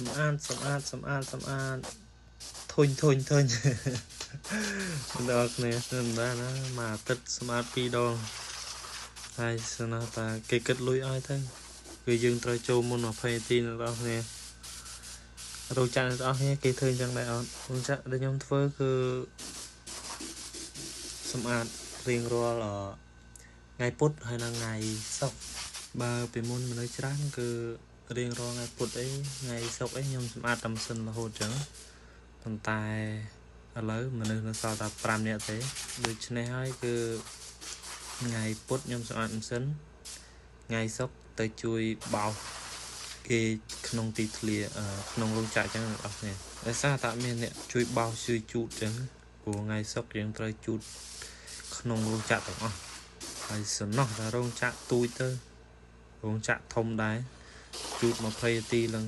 សម្អាតសម្អាតសម្អាតសម្អាតធុញធុញធុញដល់គ្នាមិនបានណាមួយអាទិត្យសម្អាត2ដងហើយសំណោះតាគេគិតលុយឲ្យទៅគឺយើងត្រូវចូលមុន20នាទីអ្នកនរគ្នារោងចក្រអ្នកនរគ្នាគេធ្វើអញ្ចឹងដែរអត់រោងចក្រដែលខ្ញុំធ្វើគឺសម្អាតរៀងរាល់ថ្ងៃពុធហើយនិងថ្ងៃសុក្របើពីមុនមនុស្សច្រើនគឺរៀងរាល់ថ្ងៃពុធអីថ្ងៃសុក្រអីខ្ញុំសម្អាតតែម៉ាស៊ីនរហូតអញ្ចឹងប៉ុន្តែឥឡូវមនុស្សនៅសល់តែ5នាក់ទេដូច្នេះហើយគឺថ្ងៃពុធខ្ញុំសម្អាតម៉ាស៊ីនថ្ងៃសុក្រទៅជួយបោសគេក្នុងទីធ្លាក្នុងរោងចក្រអញ្ចឹងអ្នកនរគ្នាដោយសារតែមានអ្នកជួយបោសជួយជូតអញ្ចឹងព្រោះថ្ងៃសុក្រយើងត្រូវជូតក្នុងរោងចក្រទាំងអស់ហើយសំណោះតែរោងចក្រទូចទៅរោងចក្រធំដែរជូត20នាទីឡើង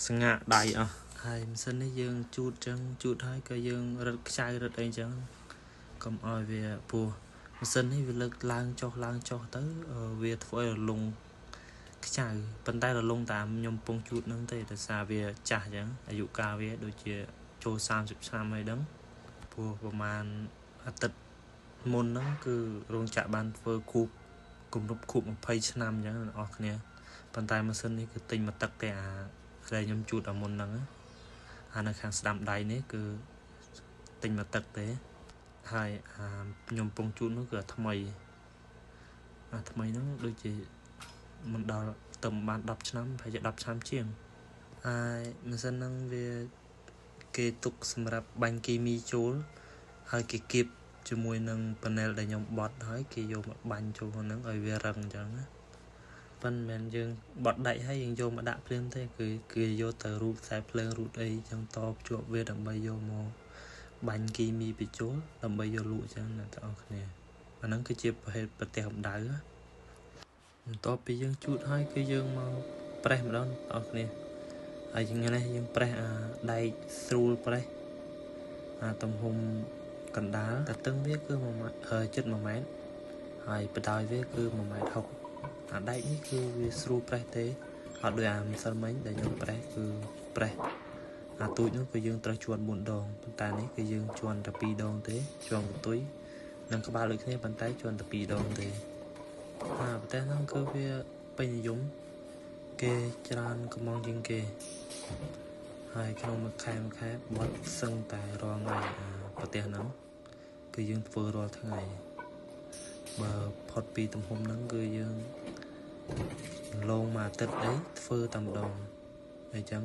ស្ងាក់ដៃអស់ហើយម៉ាស៊ីននេះយើងជូតចឹងជូតហើយក៏យើងរឹតខ្ចៅរឹតអីចឹងកុំឲ្យវាពោះម៉ាស៊ីននេះវាលើកឡើងចុះឡើងចុះទៅវាធ្វើឲ្យរលុងខ្ចៅប៉ុន្តែរលុងតាមខ្ញុំពងជូតហ្នឹងទេដោយសារវាចាស់ចឹងអាយុកាលវាដូចជាចូល30ឆ្នាំហើយដឹងព្រោះប្រហែលអាទិត្យមុនហ្នឹងគឺរោងចក្របានធ្វើគូបគម្រប់ខួប20ឆ្នាំអញ្ចឹងអ្នកនរគ្នាប៉ុន្តែម៉ាស៊ីននេះគឺទិញមកទឹកទេអាដែលខ្ញុំជូតអាមុនហ្នឹងអានៅខាងស្ដាំដៃនេះគឺទិញមកទឹកទេហើយអាខ្ញុំពងជូតនោះគឺអាថ្មីអាថ្មីហ្នឹងដូចជាមិនដល់ទៅបាន10ឆ្នាំប្រហែលជា10ឆ្នាំជាងហើយម៉ាស៊ីនហ្នឹងវាគេទុកសម្រាប់បាញ់គីមីចូលហើយគេគៀបជាមួយនឹងប៉ាណែលដែលខ្ញុំបត់ហើយគេយកមកបាញ់ចូលហ្នឹងឲ្យវារឹងអញ្ចឹងណាប៉ុន្តែមិនមែនយើងបត់ដាច់ហើយយើងយកមកដាក់ភ្លាមទេគឺគេយកទៅរូតខ្សែភ្លើងរូតអីចឹងតភ្ជាប់វាដើម្បីយកមកបាញ់គីមីបញ្ចូលដើម្បីយកលក់ចឹងអ្នកទាំងអស់គ្នាអាហ្នឹងគឺជាប្រភេទប្រទេសកម្ដៅបន្ទាប់ពីយើងជូតហើយគឺយើងមកប្រេះម្ដងអ្នកទាំងអស់គ្នាហើយយ៉ាងនេះយើងប្រេះអាដែកស្រួលប្រេះអាទំហំកណ្ដាលតែតឹងវាគឺជិត1ម៉ែត្រហើយបដោយវាគឺ1.6ម៉ែត្រអាដែកនេះគឺវាស្រួលប្រេះទេអត់ដូចអាម្សិលមិញដែលខ្ញុំប្រេះគឺប្រេះអាទូចនោះគឺយើងត្រូវជួន4ដងប៉ុន្តែនេះគឺយើងជួនតែ2ដងទេជួនកន្ទុយនិងក្បាលដូចគ្នាប៉ុន្តែជួនតែ2ដងទេអាប្រទេសហ្នឹងគឺវាពេញនិយមគេច្រើនកំងជាងគេហើយក្នុងមួយខែមួយខែបត់សឹងតែរាល់ថ្ងៃអាប្រទេសហ្នឹងគឺយើងធ្វើរាល់ថ្ងៃបើផុតពីទំហំហ្នឹងគឺយើងលងមួយអាទិត្យអីធ្វើតែម្ដងអញ្ចឹង